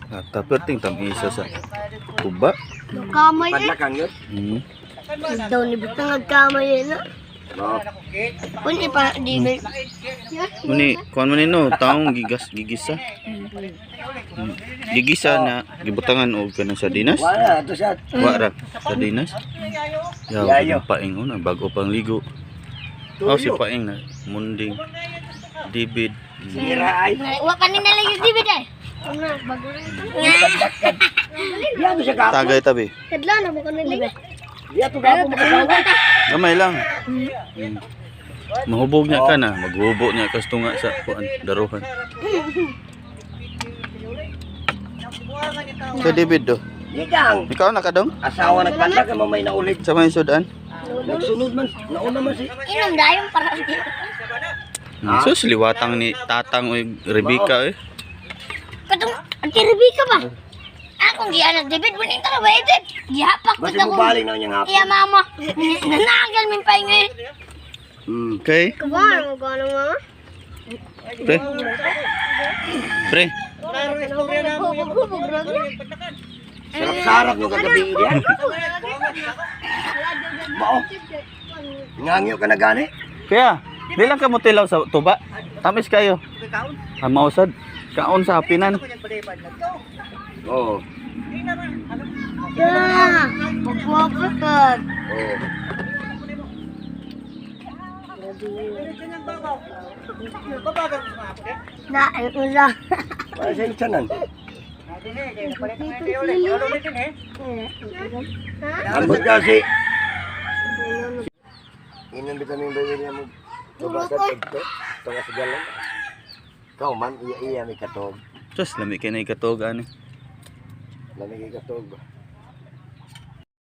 Ata perting tamisa sa tuba. Kamay eh. Padlakan yun. Daw ni butang nagkamay eh na. No. Kun ipa di ba? Muni kuan man nino taong gigas gigisa. Gigisa na gibutangan og kanang sardinas. Wala to siya. Wa ra sardinas. Yaw, Yayo. yung paing una bago pang ligo. Oh, si paing na munding dibid. Sinira ay. Wa pa ni nala yung dibid eh. Diya to siya ka. Tagay tabi. Kadla na mo kuno libe. Diya to gapo makasawa. Gamay lang. Mahubog niya ka na, maghubo niya kas tunga sa kuan daruhan. Sa dibid do. Nikang. Ikaw na kadong? Asawa nagpadlak ang mamay na ulit. Sa may sudan? Nagsunod man, nauna man si. Inom dayon para di. Sus, liwatang ni Tatang oy Rebecca eh. Katong Ate Rebecca ba? Akong gianak dibid muning tara ba edit. Gihapak ko Basta ta ko. mo na niyang hapon. Iya mama. Nanagal min pa ngay. Okay. Kuwan mo gano mama. Pre. Pre. Hubog-hubog ra gyud. Sarap-sarap no kagabi diya. Mao. Ngangyo ka na gani. Kaya, di lang ka mo tilaw sa tuba. Tamis kayo. Ang mausad. Kaon sa hapinan. Oo. Ah, pagpapakad. Oo. Na, ay ula. Wala sa tanan. Ambot kasi. Inom vitamin B niya mo. Babasa ito. Tunga sa jalan. Ikaw man, iya iya may katog. Sus, lami kay na ikatog ani. Lamig kay katog.